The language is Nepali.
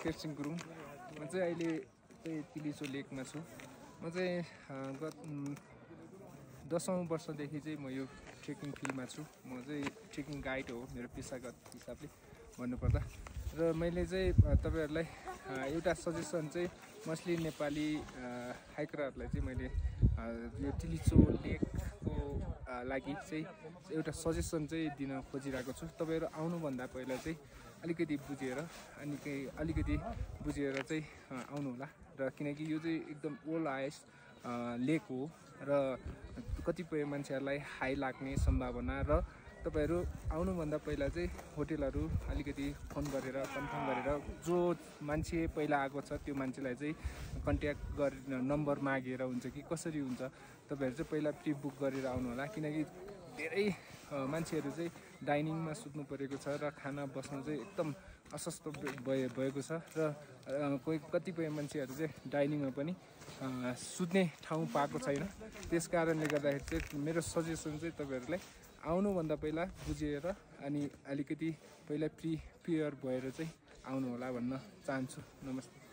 केर्सिङ गुरुङ। म चाहिँ अहिले चाहिँ तिलिचो लेकमा छु। म चाहिँ गत 10औं वर्षदेखि चाहिँ म यो ट्रेकिङ फिल्डमा छु। म चाहिँ ट्रेकिङ गाइड हो मेरो पेसागत हिसाबले भन्नुपर्दा। र मैले चाहिँ तपाईहरुलाई एउटा सजेसन चाहिँ मस्ली नेपाली हाइकरहरुलाई चाहिँ मैले यो तिलिचो लेकको लागि चाहिँ एउटा सजेसन चाहिँ दिन खोजिरहेको छु। तपाईहरु आउनु भन्दा पहिला चाहिँ अलिकति बुझेर चाहिँ आउनु होला। र किनकि यो चाहिँ एकदम ओल्ड आइस लेक हो र कतिपय मान्छेहरुलाई हाई लाग्ने सम्भावना र तपाईहरु आउनु भन्दा पहिला चाहिँ होटलहरु अलिकति फोन गरेर कन्फर्म गरेर जो मान्छे पहिला आएको छ त्यो मान्छेलाई चाहिँ कन्ट्याक्ट गरेर नम्बर मागेर हुन्छ कि कसरी हुन्छ तपाईहरु चाहिँ पहिला प्री बुक गरेर आउनु होला। किनकि धेरै मान्छेहरु चाहिँ डाइनिङमा सुत्नु परेको छ र खाना बस्नु चाहिँ एकदम असस्त भएको छ र कतिपय मान्छेहरु चाहिँ डाइनिङमा पनि सुत्ने ठाउँ पाएको छैन। त्यसकारणले गर्दाखेरि चाहिँ मेरो सजेसन चाहिँ तपाईहरुलाई आउनु भन्दा पहिला बुझेर अनि अलिकति पहिला प्रिपेयर भएर चाहिँ आउनु होला भन्न चाहन्छु। नमस्ते।